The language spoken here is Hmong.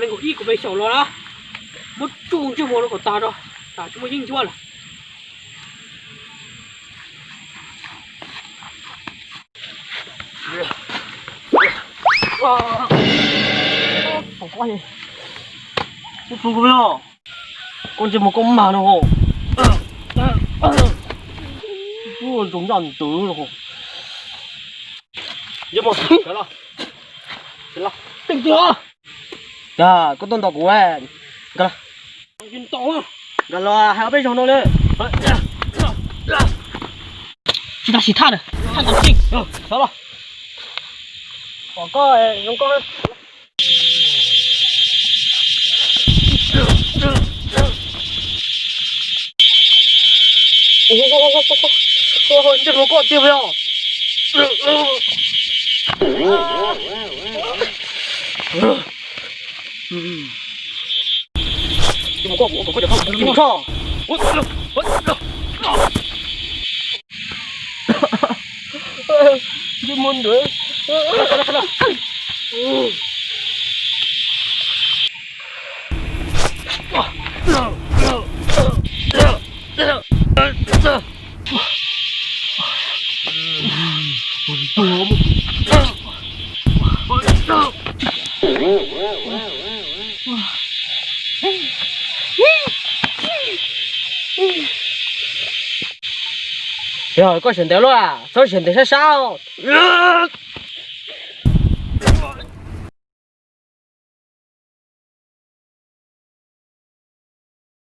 Ib kuv pes xyaum los na, muab tsuj ntsej muag rau kom tas tso, tsam tsis muaj yeeb ncuab lawm. Koj ntsej muag koj mag no ho. Zoo ncaj ntws no. Koj tuaj ntaus kuv, nkag los hais ob peb zaug no li. Nkag sim thaj na, thaj ntaus tseg. Pom koj zoo nkauj. Ntsej muag koj tiag puas yog? Ntsej muag ntawd. Yog koj siab ntev luaj, txhob siab ntev sab sab.